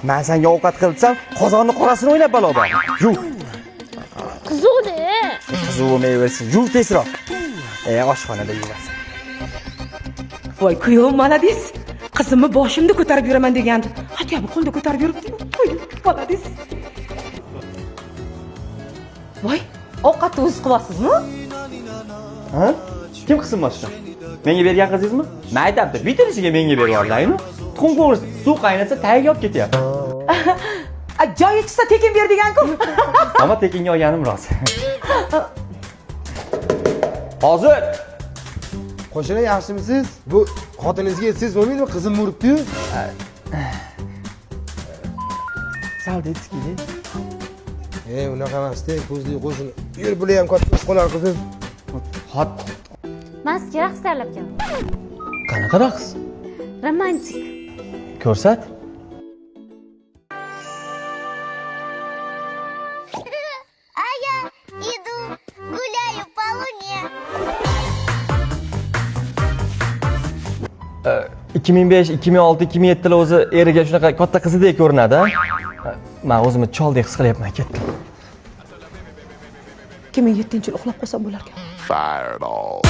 Men senga ovqat qilib desam, qozonni qorasini o'ynab balo bor. Yuv. Qiziqdi. Qizig'i mevasi. Yuv tezroq. Oshxonada yuvasan. Voy kuyovim, молодец. Qizimni boshimda ko'tarib yuraman degandi. Hatto bu qo'lda ko'tarib yuribdi. Voy, молодец. Voy, ovqatni o'ziz qilyapsizmi? Ha? Kim qilsin boshqa? Menga bergan qizingizmi? Men aytyapti, bitirishiga menga berib yuborlaymi? Tuxum qovurish, suv qaynasa tagiga olib ketyapti. A, joyi chiqsa tekin ber degan-ku. Ammo tekinga olganim rost. Hozir Qo'shini yaxshimisiz? Bu xotiningizga aytsangiz bo'lmaydimi? Qizim uribdi-yu. Sal detskiy. Unaqa emas-da, ko'zli qo'shini. Yur, bular ham katta bo'lib qolar qizim. Xot. Men sizga raqs tayyorlab keldim. Qanaqa raqs? Romantik. Ko'rsat. А я иду, гуляю по луне. 2005, 2006, 2007 o'zi eriga shunaqa katta qizidek ko'rinadi, a? Men o'zimni choldek his qilyapman, ketdim. 2007-yil uxlab qolsam bo'larkan. Fireball.